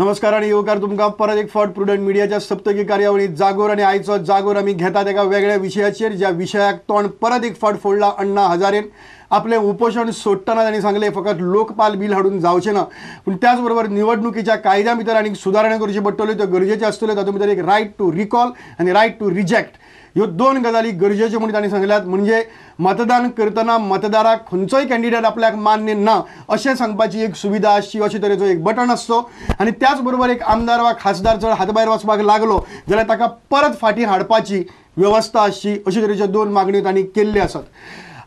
नमस्कार आणि येवकार तुमकां परत एक फावट प्रुडंट मिडियाच्या सप्तकी कार्यावळीत जागोर. आनी आयचो जागोर आमी घेतात एका वेगळ्या विशयाचेर, ज्या विशयाक तोंड परत एक फावट फोडला अण्णा हजारेन. आपलें उपोशण सोडटना तांणी सांगलें फकत लोकपाल बील हाडून जावचें ना, पूण त्याच बरोबर निवडणुकीच्या कायद्या भितर आनीक सुदारणा करची पडटल्यो, त्यो गरजेच्यो आसतल्यो. तातूंत भितर एक रायट टू रिकॉल आनी रायट टू रिजेक्ट ह्यो दोन गजाली गरजेच्यो म्हूण तांणी सांगल्यात. म्हणजे मतदान करतना मतदाराक खंयचोय कॅन्डिडेट आपल्याक मान्य ना अशें सांगपाची एक सुविधा आसची, अशे तरेचो एक बटण आसचो. आनी त्याच बरोबर एक आमदार वा खासदार जर हातभायर वचपाक लागलो जाल्यार ताका परत फाटीं हाडपाची वेवस्था आसची, अशे तरेच्यो दोन मागण्यो तांणी केल्ल्यो आसात.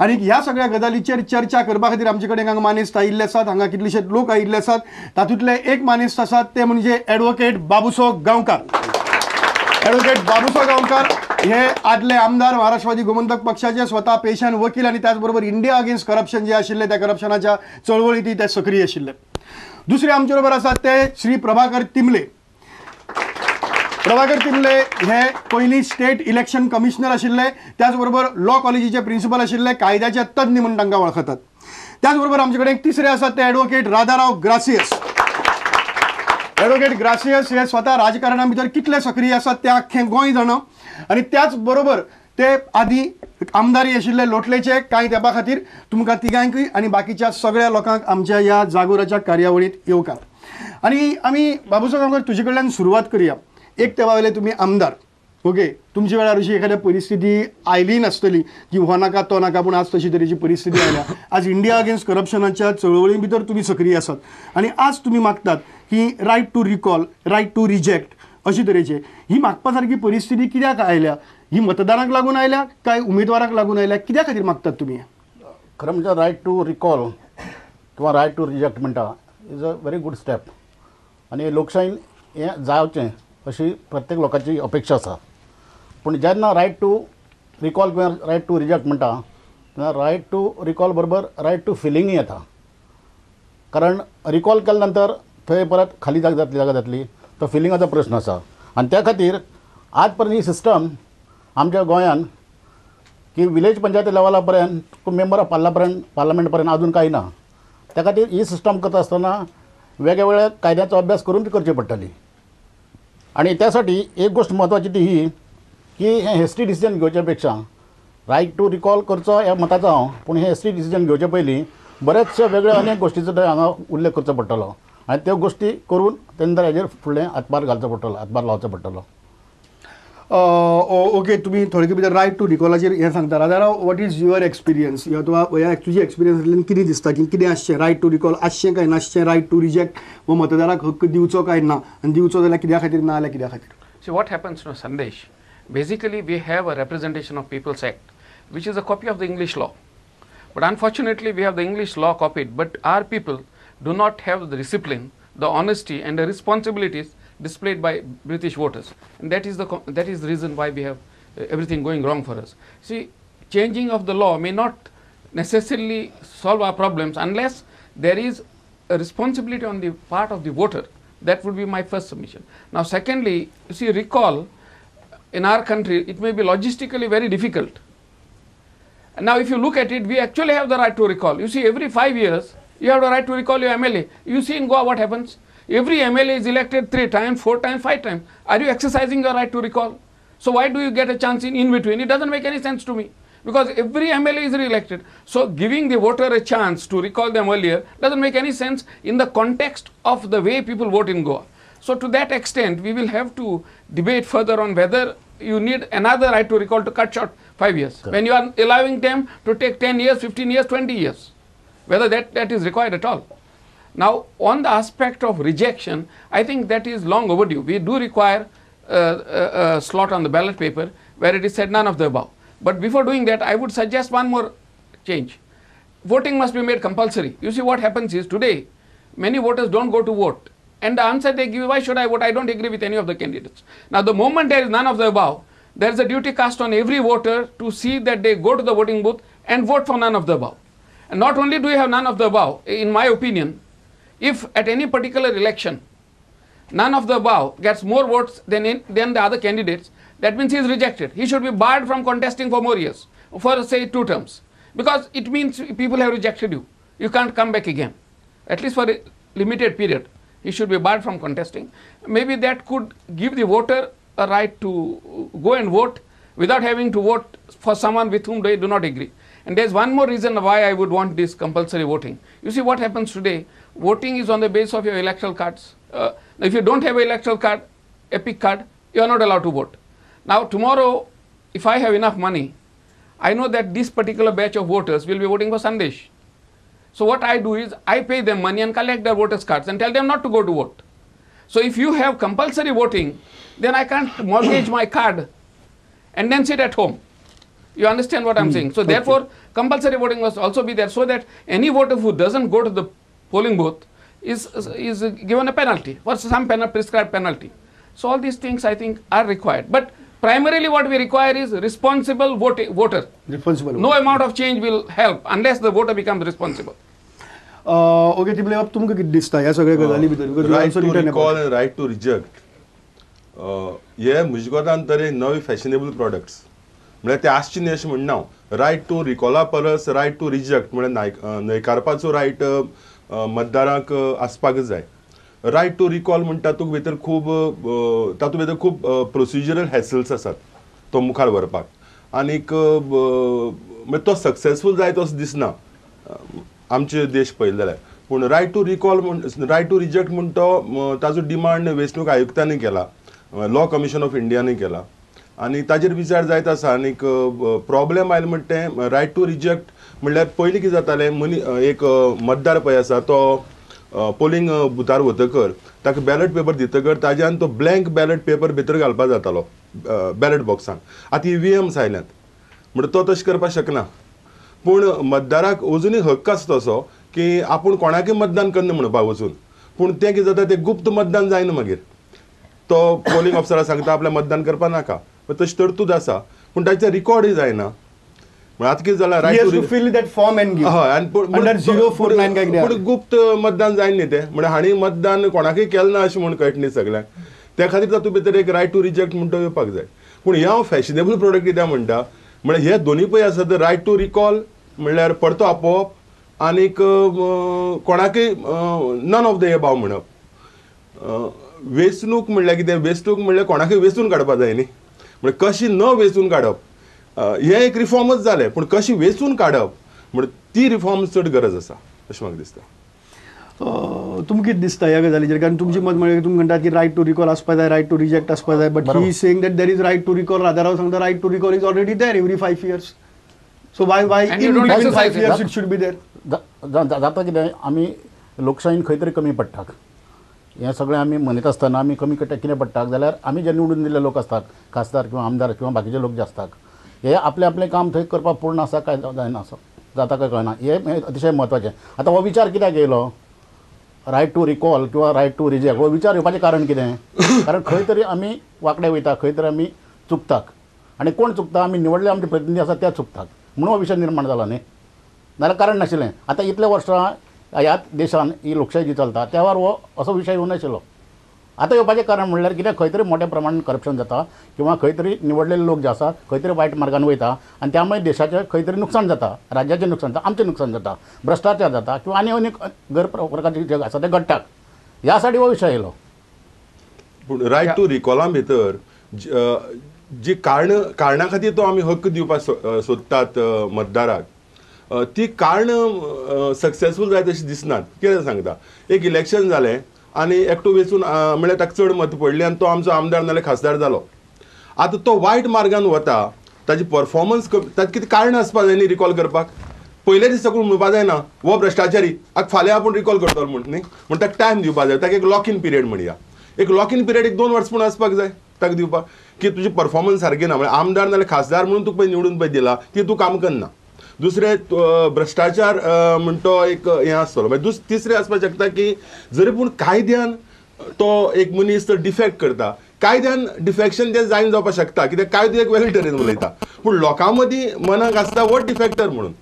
आनी ह्या सगळ्या गजालीचेर चर्चा करपा खातीर आमचे कडेन हांगा मानेस्त आयिल्ले आसात, हांगा कितलेशेच लोक आयिल्ले आसात. तातूंतले एक मानेस्त आसात ते म्हणजे एडवोकेट बाबुसो गांवकार. एडवोकेट बाबुसो गांवकार हे आदले आमदार, महाराष्ट्रवादी गोमंतक पक्षाचे, स्वता पेशान वकील आनी त्याच बरोबर इंडिया अगेन्स्ट करप्शन जे आशिल्ले त्या करप्शनाच्या चळवळींत ते सक्रीय आशिल्ले. दुसरे आमचे बरोबर आसात ते श्री प्रभाकर तिमले. प्रभाकर तिमले हे पयलीं स्टेट इलेक्शन कमिशनर आशिल्ले, त्याच बरोबर लॉ कॉलेजीचे प्रिन्सिपल आशिल्ले, कायद्याचे तज्ञ म्हूण तांकां वळखतात. त्याच बरोबर आमचे कडेन एक तिसरे आसात ते advocate Radharao gracious. Advocate gracious हे स्वता राजकारणा भितर कितले सक्रीय आसात ते आख्खें गोंय जाणा, आनी त्याच बरोबर ते आदी आमदारी आशिल्ले लोटलेचे. कांय तेंपा खातीर तुमकां तिगांकूय आनी बाकीच्या सगळ्या लोकांक आमच्या ह्या जागोराच्या कार्यावळींत येवकार. आनी आमी बाबूसो गांवकर तुजे कडल्यान सुरवात करुया. एक तेंपा वयले तुमी आमदार, ओके, तुमच्या वेळार अशी एखाद्या परिस्थिती आयली नासतली की हो नाका तो नाका, पूण आज तशी तरेची परिस्थिती आयल्या. आज इंडिया अगेन्स्ट करप्शनाच्या चळवळी भितर तुमी सक्रीय आसात आनी आज तुमी मागतात की right to recall, right to reject अशी तरेचे ही मागपा सारकी परिस्थिती कित्याक आयल्या? ही मतदारांक लागून आयल्या काय उमेदवारांक लागून आयल्या? कित्या खातीर मागतात तुमी? खरें म्हणजे रायट टू रिकॉल किंवा रायट टू रिजेक्ट म्हणटा is a very good step, आनी लोकशाहीन हें जावचें अशी प्रत्येक लोकांची अपेक्षा आसा. पूण जेन्ना रायट टू रिकॉल किंवा रायट टू रिजेक्ट म्हणटा तेन्ना रायट टू रिकॉल बरोबर रायट टू फिलिंगूय येता, कारण रिकॉल केल्या नंतर थंय परत खाली जागा जातली, जागा जातली, तो फिलिंगाचो प्रश्न आसा. आनी त्या खातीर आज पर्यंत ही सिस्टम आमच्या गोंयान की विलेज पंचायती लेवला पर्यंत मेंबर ऑफ पार्लमेंट पर्यंत अजून कांय ना. त्या खातीर ही सिस्टम करता आसतना वेगळ्या कायद्याचो अभ्यास करून ती करची पडटली. आनी त्यासाठी एक गोष्ट म्हत्वाची ती ही की हें हेस्टी डिसिजन घेवच्या पेक्षा रायट टू रिकॉल करचो ह्या मताचो हांव, पूण हें हेस्टी डिसिजन घेवचे पयलीं बरेचशे वेगळे अनेक गोश्टीचो थंय हांगा उल्लेख करचो पडटलो आनी त्यो गोश्टी करून ते नंतर हेजेर फुडलें हातभार घालचो पडटलो, हातभार लावचो पडटलो. ओके, तुमी थोडे भितर रायट टू रिकॉलाचेर हें सांगता. Rajarao, what is your experience अथवा ह्या तुजी एक्सपिरियन्सांतल्यान कितें दिसता की कितें आसचें रायट टू रिकॉल आसचें काय नासचें, रायट टू रिजेक्ट व मतदाराक हक्क दिवचो काय ना, आनी दिवचो जाल्यार कित्या खातीर, ना जाल्यार कित्या खातीर? So what happens no Sandesh, basically we have a Representation of People's Act which is a copy of the English law, but unfortunately we have the English law copied, but our people do not have the discipline, the honesty and the responsibilities displayed by British voters, and that is the reason why we have everything going wrong for us. See, changing of the law may not necessarily solve our problems unless there is a responsibility on the part of the voter. That would be my first submission. Now secondly, you see, recall in our country, it may be logistically very difficult. And now if you look at it, we actually have the right to recall. You see, every 5 years you have the right to recall your MLA. You see in Goa what happens? Every MLA is elected 3 times, 4 times, 5 times. Are you exercising your right to recall? So why do you get a chance in between? It doesn't make any sense to me, because every MLA is re-elected. So giving the voter a chance to recall them earlier doesn't make any sense in the context of the way people vote in Goa. So to that extent, we will have to debate further on whether you need another right to recall to cut short 5 years. Correct. When you are allowing them to take 10 years, 15 years, 20 years, whether that is required at all. Now, on the aspect of rejection, I think that is long overdue. We do require a slot on the ballot paper where it is said none of the above. But before doing that, I would suggest one more change. Voting must be made compulsory. You see, what happens is today, many voters don't go to vote. And the answer they give, why should I vote? I don't agree with any of the candidates. Now, the moment there is none of the above, there is a duty cast on every voter to see that they go to the voting booth and vote for none of the above. And not only do you have none of the above, in my opinion, if at any particular election, none of the above gets more votes than the other candidates, that means he is rejected. He should be barred from contesting for more years, for say 2 terms, because it means people have rejected you. You can't come back again, at least for a limited period. He should be barred from contesting. Maybe that could give the voter a right to go and vote without having to vote for someone with whom they do not agree. And there's one more reason why I would want this compulsory voting. You see what happens today, voting is on the basis of your electoral cards. If you don't have an electoral card, EPIC card, you are not allowed to vote. Now tomorrow, if I have enough money, I know that this particular batch of voters will be voting for Sandesh. So what I do is, I pay them money and collect their voters cards and tell them not to go to vote. So if you have compulsory voting, then I can't mortgage my card and then sit at home. You understand what I'm saying? So therefore, compulsory voting must also be there so that any voter who doesn't go to the polling booth is given a penalty, or some prescribed penalty. So all these things I think are required. But primarily what we require is responsible voter. Responsible. No amount of change will help unless the voter becomes responsible. Okay, Tiple, अब तुमकां कितें दिसता ह्या सगळ्या गजाली भितर? Right to recall and right to reject हे म्हज्या कोतान तरी नवे फॅशनेबल प्रोडक्ट्स म्हळ्यार ते आसचे न्ही अशें म्हणना हांव. रायट टू रिकॉला परस रायट टू रिजेक्ट म्हळ्यार न्हयकारपाचो रायट मतदारांक आसपाक जाय. रायट टू रिकॉल म्हणटा तातूंत भितर खूब तातूंत भितर खूब प्रोसिजरल हॅसल्स आसात तो मुखार व्हरपाक आनीक म्हणजे तो सक्सेसफूल जायत असो दिसना आमचे देश पळयले जाल्यार. पूण रायट टू रिकॉल म्हण रायट टू रिजेक्ट म्हण तो ताजो डिमांड वेंचणूक आयुक्तांनी केला, लॉ कमिशन ऑफ इंडियानी केला आनी ताजेर विचार जायत आसा. आनीक प्रॉब्लेम आयलो म्हणटा तें रायट टू रिजेक्ट म्हणल्यार पयलीं कितें जातालें, एक मतदार पळय आसा तो पोलिंग बुथार वतकर ताका बॅलट पेपर दितकर ताज्यान तो ब्लँक बॅलट पेपर भितर घालपाक जातालो बॅलट बॉक्सान. आतां ईव्हीएम्स आयल्यात म्हणटा तो तशें करपाक शकना. पूण मतदाराक अजुनूय हक्क आसता तसो की आपूण कोणाकय मतदान करना म्हणपाक वचून. पूण तें कितें जाता, तें गुप्त मतदान जायना मागीर तो पोलिंग ऑफिसराक सांगता आपल्या मतदान करपाक नाका, तशें तरतूद आसा पूण ताचें रिकॉर्डूय जायना. आतां कितें जालां, right to fill that form and give. हय, आनी अंडर 049 काय पूण गुप्त मतदान जायना न्ही तें, म्हणल्यार हांणी मतदान कोणाकय केलें ना अशें म्हूण कळटा न्ही सगळ्यांक. त्या खातीर तातूंत भितर एक रायट टू रिजेक्ट म्हणटा येवपाक जाय. पूण हें हांव फॅशनेबल प्रोडक्ट कित्याक म्हणटा म्हळ्यार हे दोनूय पळय आसा तर रायट टू रिकॉल म्हणल्यार परतो आपोवप आनीक कोणाकय नन ऑफ the above म्हणप. वेंचणूक म्हणल्यार कितें, वेंचणूक म्हणल्यार कोणाकय वेंचून काडपाक जाय न्ही, म्हणल्यार कशी न वेंचून काडप हें एक रिफॉर्मच जालें, पूण कशी वेंचून काडप म्हण ती रिफॉर्म चड गरज आसा अशें म्हाका दिसता. तुमकां कितें दिसता ह्या गजालीचेर? कारण तुमचें मत म्हणल्यार तुमी म्हणटात की रायट टू रिकॉल आसपाक जाय, रायट टू रिजेक्ट आसपाक जाय, but he is saying that there is right to recall. Radharao सांगता right to recall is already there every 5 years, so why why in 5 years it should be there? जाता कितें, आमी लोकशाहीन खंय तरी कमी पडटा. हें सगळें आमी मनयता आसतना आमी कमी कितें पडटा जाल्यार आमी जे निवडून दिल्ले लोक आसतात, खासदार किंवा आमदार किंवा बाकीचे लोक जे आसतात, हे आपलें आपलें काम थंय करपाक पूर्ण आसा काय जायना आसा जाता काय कळना, हें अतिशय म्हत्वाचें. आतां हो विचार कित्याक येयलो रायट टू रिकॉल किंवा रायट टू रिजेक्ट, हो विचार येवपाचें कारण कितें? कारण खंय तरी आमी वांकडे वयता, खंय तरी आमी चुकतात आनी कोण चुकता, आमी निवडले आमचे प्रतिनिधी आसा ते चुकतात म्हणून हो विशय निर्माण जाला न्ही, नाजाल्यार कारण नाशिल्लें. आतां इतले वर्सां ह्या देशान ही लोकशाही जी चलता त्या वेळार हो असो विशय येवंक नाशिल्लो. आतां येवपाचें कारण म्हणल्यार कितें, खंय तरी मोठ्या प्रमाणान करप्शन जाता किंवा खंय तरी निवडलेले लोक जे आसा खंय तरी वायट मार्गान वयता आनी त्यामुळे देशाचें खंय तरी नुकसान जाता, राज्याचें नुकसान जाता, आमचें नुकसान जाता, भ्रश्टाचार जाता किंवा आनी अनेक गैरप्रकारचे जे आसा ते घडटात. ह्या साठी हो विशय येयलो. पूण रायट टू रिकॉला भितर जी कारणां खातीर तो आमी हक्क दिवपाक सोदतात मतदाराक, ती कारणां सक्सेसफूल जायत अशें दिसनात. कितें सांगता, एक इलेक्शन जालें आनी एकटो वेंचून म्हळ्यार ताका चड मतां पडलीं आनी तो आमचो आमदार नाल्यार खासदार जालो. आतां तो वायट मार्गान वता, ताजी परफॉर्मन्स ताका कितें कारणां आसपाक जाय न्ही रिकॉल करपाक. पयले दीस साकून म्हणपाक जायना हो भ्रश्टाचारी, आतां फाल्यां आपूण रिकॉल करतलो म्हूण न्ही, म्हण ताका टायम दिवपाक जाय. ताका एक लॉक इन पिरियड म्हणया, एक लॉक इन पिरियड एक 2 वर्सां पूण आसपाक जाय ताका दिवपाक की तुजी परफॉर्मन्स सारकी ना, म्हळ्यार आमदार नाल्यार खासदार म्हणून तुका पळय निवडून पळय दिला की तूं काम करना. दुसरें भ्रश्टाचार म्हण तो एक हें आसतलो. मागीर तिसरें आसपाक शकता की जरी पूण कायद्यान तो एक मनीस तो डिफेक्ट करता, कायद्यान डिफेक्शन तें जायन जावपाक शकता कित्याक कायदो एक वेगळे तरेन उलयता, पूण लोकां मदीं मनाक आसता हो डिफेक्टर म्हणून.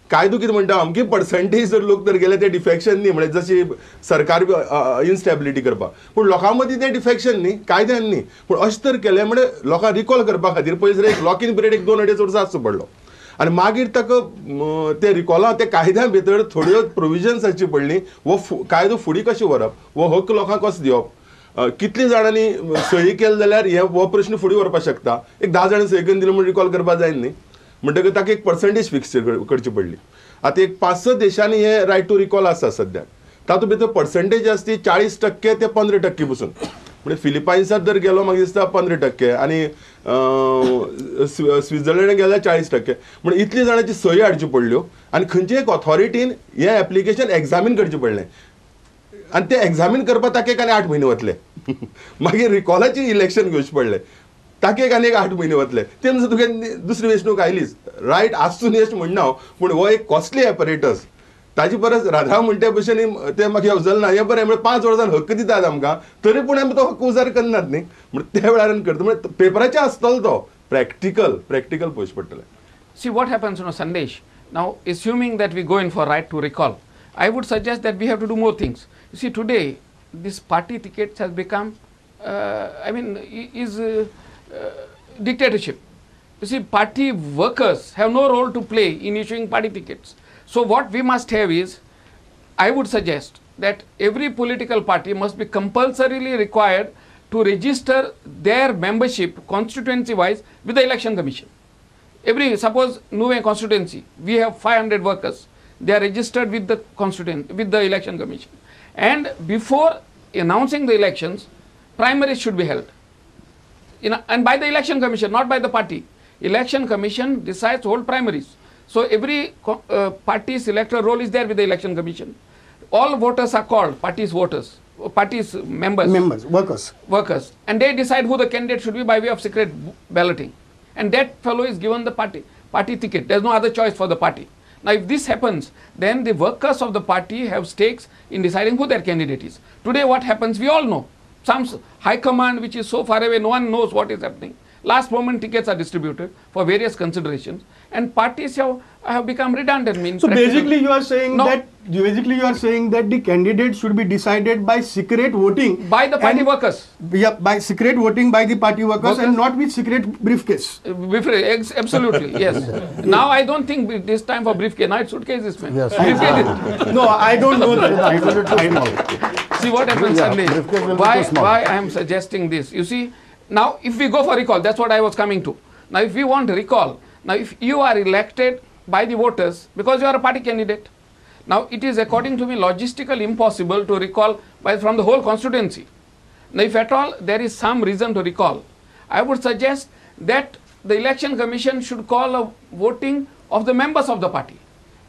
कायदो कितें म्हणटा, अमकी पर्संटेज जर लोक तर गेले ते डिफेक्शन न्ही, म्हळ्यार जशी सरकार इनस्टेबिलिटी करपाक, पूण लोकां मदीं तें डिफेक्शन न्ही, कायद्यान न्ही. पूण अशें तर केलें म्हळ्यार लोकांक रिकॉल करपा खातीर पयलीं एक लॉक इन पिरियड एक 2-2.5 वर्सां आसचो पडलो. आनी मागीर ताका ते रिकॉला ते कायद्या भितर थोड्यो प्रोविजन्स आसची पडली. हो कायदो फुडें कशें व्हरप, हो हक्क लोकांक कसो दिवप, कितले जाणांनी सही केले जाल्यार हे हो प्रश्न फुडें व्हरपाक शकता. एक 10 जाणांनी सही करून दिली म्हूण रिकॉल करपाक जायना न्ही, म्हणटकच ताका एक पर्संटेज फिक्स करची पडली. आतां एक 5-6 देशांनी हे रायट टू रिकॉल आसा सद्याक, तातूंत भितर पर्संटेज आसा ती 40% ते 15% पसून. म्हणजे फिलिपायन्सात जर गेलो म्हाका दिसता 15% आनी स्वित्झर्लंडाक गेल्यार 40%. म्हणजे इतली जाणांची सही हाडच्यो पडल्यो आनी खंयची एक ऑथॉरिटीन हें एप्लिकेशन एग्जामीन करचें पडलें आनी तें एग्जामीन करपाक ताका एक आनी 8 म्हयने वतले. मागीर रिकॉलाचें इलेक्शन घेवचें पडलें, ताका एक आनी एक 8 म्हयने वतले. ते म्हणसर तुगे दुसरी वेंचणूक आयलीच. रायट आसून न्ही अशें म्हणना हांव, पूण हो एक कॉस्टली एपरेटस. ताजे परस राधा म्हणटे भशेन तें म्हाका येवजल ना. हें बरें म्हळ्यार 5 वर्सां हक्क दितात आमकां, तरी पूण आमी तो हक्क उजार करनात न्ही, म्हण त्या वेळार करता. म्हळ्यार पेपराचेर आसतलो तो, प्रॅक्टिकल प्रॅक्टिकल पळोवचें पडटलें. See what happens, you know, Sandesh. Now assuming that we go in for right to recall, I would suggest that we have to do more things. You see, today this party tickets has become, I mean, is dictatorship. You see, party workers have no role to play in issuing party tickets. So what we must have is, I would suggest that every political party must be compulsorily required to register their membership constituency wise with the Election Commission. Every, suppose Nuvem constituency, we have 500 workers. They are registered with the constituent, with the Election Commission. And before announcing the elections, primaries should be held. And by the Election Commission, not by the party. Election Commission decides to hold primaries. So every party's electoral roll is there with the Election Commission. All voters are called, party's voters, party's members. Members, workers. Workers. And they decide who the candidate should be by way of secret balloting. And that fellow is given the party ticket. There is no other choice for the party. Now if this happens, then the workers of the party have stakes in deciding who their candidate is. Today what happens, we all know. Some high command which is so far away, no one knows what is happening. Last moment tickets are distributed for various considerations, and parties have become redundant. Mean, so basically you are saying that the candidate should be decided by secret voting by the party workers. Yeah, by secret voting by the party workers and not with secret briefcase. Absolutely, yes. Now I don't think this time for briefcase. Now it's suitcase this man. Yes. Briefcase. No, I don't know that. See what happens suddenly. Why I am suggesting this? You see. Now, if we go for recall, that's what I was coming to. Now, if we want recall, now if you are elected by the voters because you are a party candidate, now it is according to me logistically impossible to recall from the whole constituency. Now, if at all there is some reason to recall, I would suggest that the Election Commission should call a voting of the members of the party.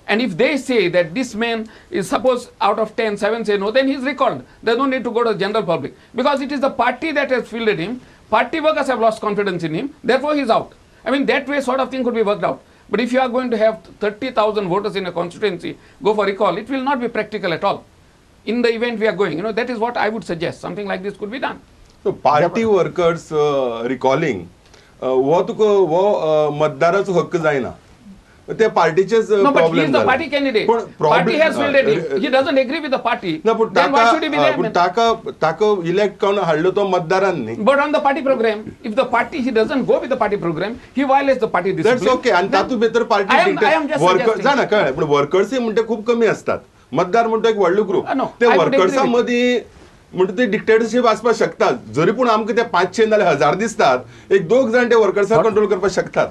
And if they say that this man is, suppose out of 10, 7 say no, then he is recalled. There is no need to go to the general public because it is the party that has fielded him. Party workers have lost confidence in him, therefore he is out. I mean, that way sort of thing could be worked out. But if you are going to have 30,000 voters in a constituency, go for recall, it will not be practical at all. In the event we are going, you know, that is what I would suggest. Something like this could be done. So, party workers recalling, हो तुका हो मतदाराचो हक्क जायना. ते पार्टीचेच problem. He is the party candidate. Party has fielded him. He doesn't agree with the party. ना, पण ताका ताका इलेक्ट करून हाडलो तो मतदारान न्ही. But on the party program, if the party he doesn't go with the party program, he violates the party discipline. That's okay. आनी तातूंत भितर पार्टी वर्कर जाणा कळ्ळें, पूण वर्कर्सूय म्हणटा खूब कमी असतात. मतदार म्हणटा एक व्हडलो ग्रूप, ते वर्कर्सां मदीं म्हणटा ते डिक्टेटरशीप आसपाक शकता. जरी पूण आमकां ते 500 नाल्यार 1000 दिसतात, एक 2 जाण ते वर्कर्साक कंट्रोल करपाक शकतात.